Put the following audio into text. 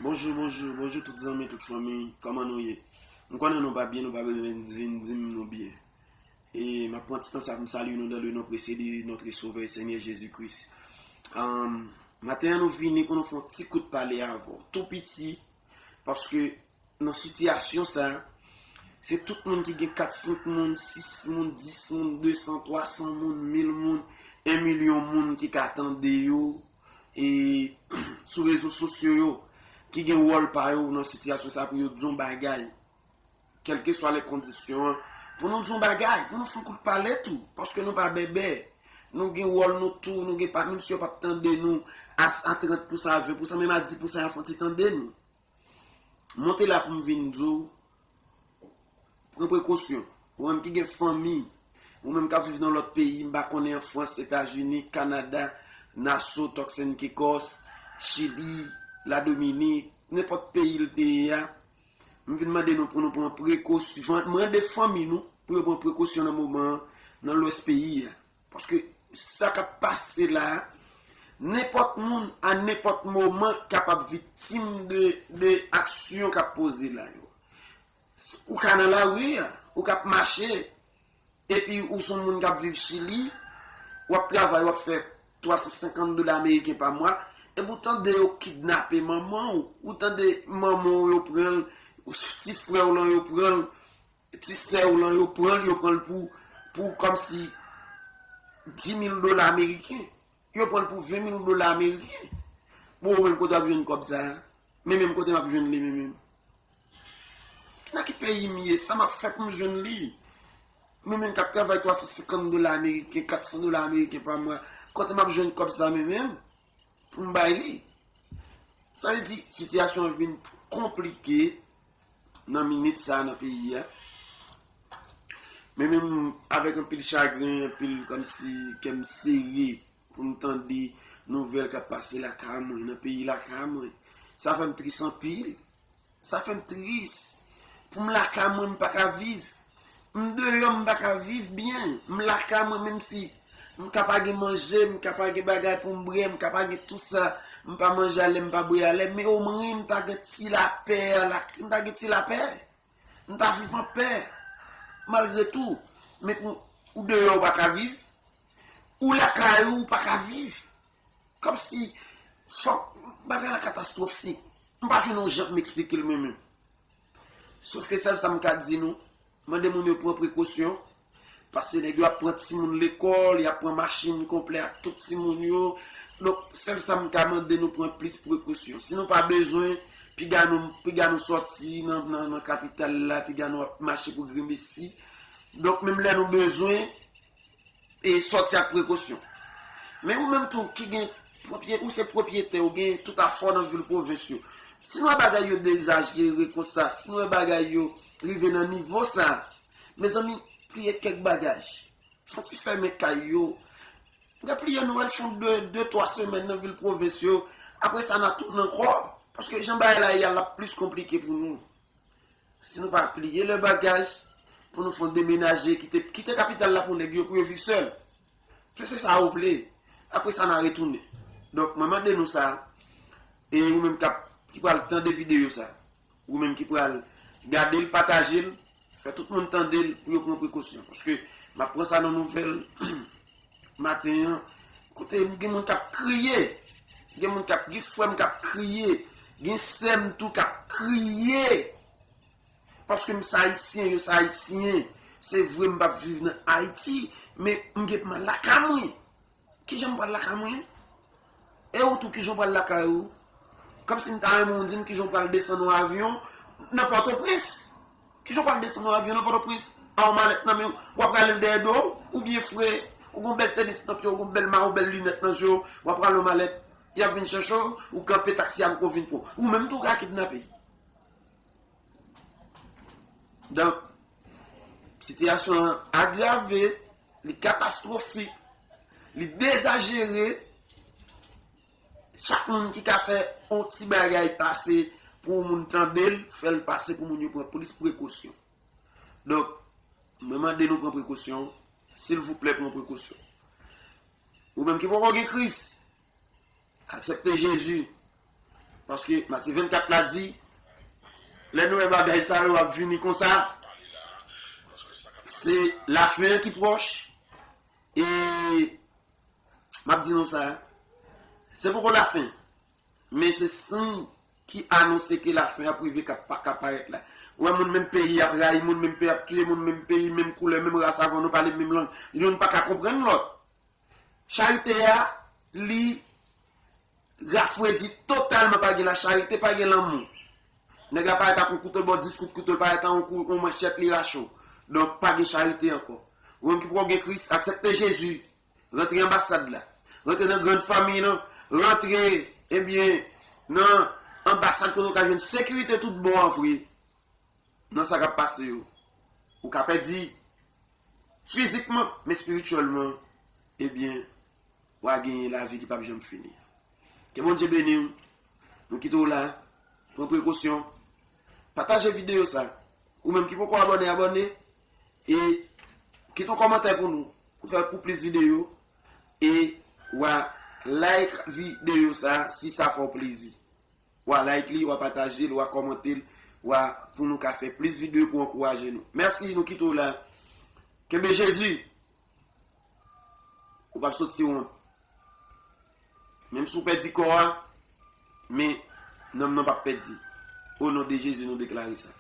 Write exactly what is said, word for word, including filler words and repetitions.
Bonjou, bonjou, bonjou tout zanmi, tout fanmi. Kòman nou ye? M konnen nou pa byen, nou pa bezwen vin, vin di m nou byen. E m ap pran ti tan sa pou m salye nou dans le nom précieux de notre Sauveur et Seigneur Jésus-Christ. Ann, maten an nou vini pou nou fè yon ti kout pale avè w. Tou piti, paske nan sitiyasyon sa, se tout moun ki gen kat, senk moun, sis moun, dis moun, de san, twa san moun, mil moun, en milyon moun ki ka tande yo, e sou rezo sosyo yo, ki gen wòl pa yo nan sitiyasyon sa pou yo di yon bagay, kèlkeswa lè kondisyon an, pou nou di yon bagay, pou nou fè yon kout pale tou, paske nou pa bèbè. Nou gen wòl nou tou, nou gen pa, menm si yo p ap tande nou a, a trant pousan, a ven pousan, menm a dis pousan, y a fè yon ti tande nou. Mwen te la pou m vin di w, pran prekosyon. Ou menm ki gen fanmi, ou menm k ap viv nan lòt peyi, m pa konnen an Frans, Etazini, Kanada, Naso, Turks and Caicos, Chili, Ladominik, nenpòt peyi l te ye a, m vin mande nou pou nou pran prekosyon, mande fanmi nou pou yo pran prekosyon nan moman an, nan lwès peyi a. Paske sa k ap pase la a, nenpòt moun, a nenpòt moman, kapab viktim de, de aksyon k ap poze la yo. Ou ka nan lari a, ou k ap mache, epi ou se yon moun k ap viv Chili, w ap travay, w ap fè twa san senkant dola ameriken pa mwa, epi ou tande yo kidnape manman w, ou tande manman w yo pran l, ou ti frè w lan yo pran l, ti sè w lan yo pran l, yo pran l pou, pou kòmsi dis mil dola ameriken. Yo pran l pou ven mil dola ameriken. Bon, ou menm kote w ap jwenn kòb sa a? Men menm kote m ap jwenn li, men menm. Nan ki peyi m ye? Sa m ap fè pou m jwenn li? Men menm k ap travay twa san senkant dola ameriken, kat san dola ameriken pa mwa, kote m ap jwenn kòb sa, men menm? Pou m bay li. Sa vle di, sitiyasyon an vin konplike nan minit sa a nan peyi a. Men menm avèk anpil chagren, anpil kòmsi kè m sere pou m tande nouvèl k ap pase lakay mwen, nan peyi lakay mwen. Sa fè m tris anpil. Sa fè m tris. Pou m lakay mwen, m pa ka viv. M deyò, m pa ka viv byen. M lakay mwen, menm si m ka pa gen manje, m ka pa gen bagay pou m bwè, m ka pa gen tout sa, m pa manje alè, m pa bwè alè, men omwen m ta gen ti lapè a, m ta gen ti lapè. M ta viv anpè, malgre tou. Men pou ou deyò, ou pa ka viv. Ou lakay ou, ou pa ka viv. Kòmsi, fòk, bagay la katastwofik. M pa jwenn yon jan pou m eksplike l mwen menm. Sòf ke sèl sa m ka di nou, mande moun yo pran prekosyon, paske nèg yo ap pran timoun lekòl, y ap pran machin konplè ak tout timoun yo. Donk, sèl sa m ka mande nou pran plis prekosyon. Si nou pa bezwen, piga nou, piga nou sòti nan, nan, nan kapital la, piga nou ap mache pou grenmesi. Donk, menm lè nou bezwen, e sòti ak prekosyon. Men ou menm tou ki gen pwopye-, ou se pwopyetè, ou gen tout afè w nan vil pwovens yo. Si nou wè bagay yo dezajere konsa, si nou wè bagay yo rive nan nivo sa, mezanmi, pliye kèk bagay. Fè ti fèmen kay yo. Repliye nou, al fè de, de, twa semèn nan vil pwovens yo. Apre sa, n a tounen ankò. Paske jan bagay la ye a, l ap plis konplike pou nou. Si nou pa pliye lè bagaj, pou nou fè yon demenaje, kite, kite kapital la pou nèg yo, pou yo viv sèl. Fè se sa ou vle. Apre sa, n a retounen. Donk, mwen mande nou sa. E ou menm k ap, ki pral tande videyo sa, ou menm ki pral gade l, pataje l, fè tout moun tande l pou yo pran prekosyon. Paske m ap pran sa nan nouvèl maten an, kote m gen moun k ap kriye. Gen moun k ap, gen frè m k ap kriye. Gen sè m tou k ap kriye. Paske m se ayisyen, yo se ayisyen. Se vre m p ap viv nan Ayiti, men m gen pou m al lakay mwen. Kijan m pral lakay mwen? E ou tou, kijan w pral lakay ou? Kòmsi m ta renmen w di m kijan w pral desann yon avyon nan Pòtoprens. Kijan w pral desann yon avyon nan Pòtoprens? A yon malèt nan men w, w ap rale l dèyè do w, oubyen frè, ou gon bèl tenis nan pye w, ou gon bèl mayo, bèl linèt nan je w, w ap rale yon malèt, y ap vin chèche w, ou kanpe, taksi a poko vin pran w. Ou menm tou w ka kidnape. Donk, sitiyasyon an agrave, li katastwofik, li dezajere. Chak moun ki ka fè yon ti bagay pase pou yon moun tande l, fè l pase pou moun yo pran plis prekosyon. Donk, mwen mande nou pran prekosyon, silvouplè pran prekosyon. Ou menm ki poko gen Kris, aksepte Jezi. Paske Matye vennkat la di, lè nou wè bagay sa yo ap vini konsa, se lafen an ki pwòch. E m ap di nou sa, se poko lafen, men se siy ki anonse ke lafen ap rive k ap pa- k ap parèt la. Ou wè moun menm peyi ap rayi moun, menm peyi ap touye moun, menm peyi, menm koulè, menm ras, avan nou pale menm lang. Youn pa ka konprann lòt. Charite a, li rafredi totalman, pa gen lacharite, pa gen lanmou. Nèg la parèt ak yon kouto, l ba w dis kout kouto, l parèt ak yon kou- yon manchèt, li rache w. Donk, pa gen charite ankò. Ou menm ki poko gen Kris, aksepte Jezi. Rantre anbasad la. Rantre nan grann fanmi lan. Rantre, ebyen, nan anbasad kote w ka jwenn sekirite tout bò an vre. Nan sa k ap pase yo. Ou ka pèdi fizikman, men espirityèlman, ebyen, w a genyen lavi ki p ap janm fini. Ke Bondye beni w. Nou kite w la. Pran prekosyon. Pataje videyo sa. Ou menm ki poko abòne, abòne. E kite yon kòmantè pou nou. Pou fè pou plis videyo. E w a like videyo sa si sa fè w plezi. W a like li, w a pataje l, w a kòmante l, w a pou nou ka fè plis videyo pou ankouraje nou. Mèsi, nou kite w la. Kenbe Jezi. Ou p ap soti wont. Menm si w pèdi kò a, men nanm nan p ap pèdi. O non de Jezi, nou deklare sa.